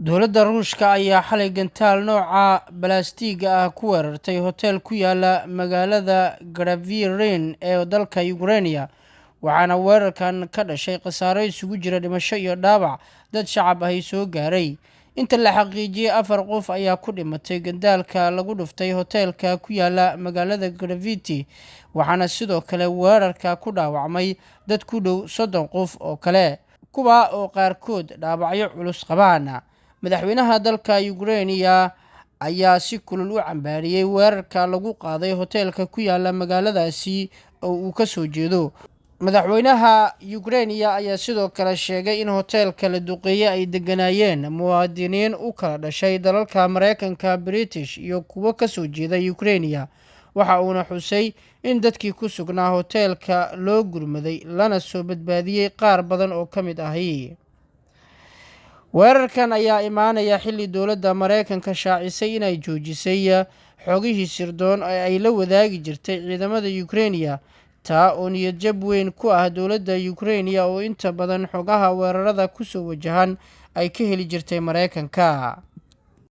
Dowladda Ruushka ayaa xalay gantaal nooca balaastiga ah ku weerartay hotel ku yaala magaalada Graivoron ee dalka Ukraine, waxaana weerarkan ka dhashay khasaaro isugu jira dhimasho iyo dhaawac dad shacab ahi soo gaaray. Inta la xaqiijiyay, 4 qof ayaa ku dhimatay gantaalka lagu dhuftay hoteelka ku yaala magaalada Gravity, waxaana sidoo kale weerarka ku dhaawacmay dad ku dhow 30 qof oo kale, kuwa oo qaarkood dhaawacyo culus qabaan. Madaxweynaha dalka Ukraine ayaa si kulul u cambaariyey weerarka lagu qaaday hoteelka ku yaala magaaladaasi oo uu ka soo jeedo. Madaxweynaha Ukraine ayaa sidoo kale sheegay in hoteelka la duqeeyey ay degganaayeen muwaadiniin u kala dhashay dalalka Mareykanka, British iyo kuwo ka soo jeeda Ukraine. Waxa uuna xusay in dadkii ku sugnaa hoteelka loo gurmaday lana soo badbaadiyey qaar badan oo ka mid ahi. Weerarkan ayaa imaanaya xilli dowladda Mareykanka shaacisay inay joojisay xogihii sirdoon ee ay la wadaagi jirtay ciidamada Ukraine, taa oo niyad jab weyn ku ah dowladda Ukraine oo inta badan xogaha weerarada kusoo wajahan ay ka heli jirtay Mareykanka.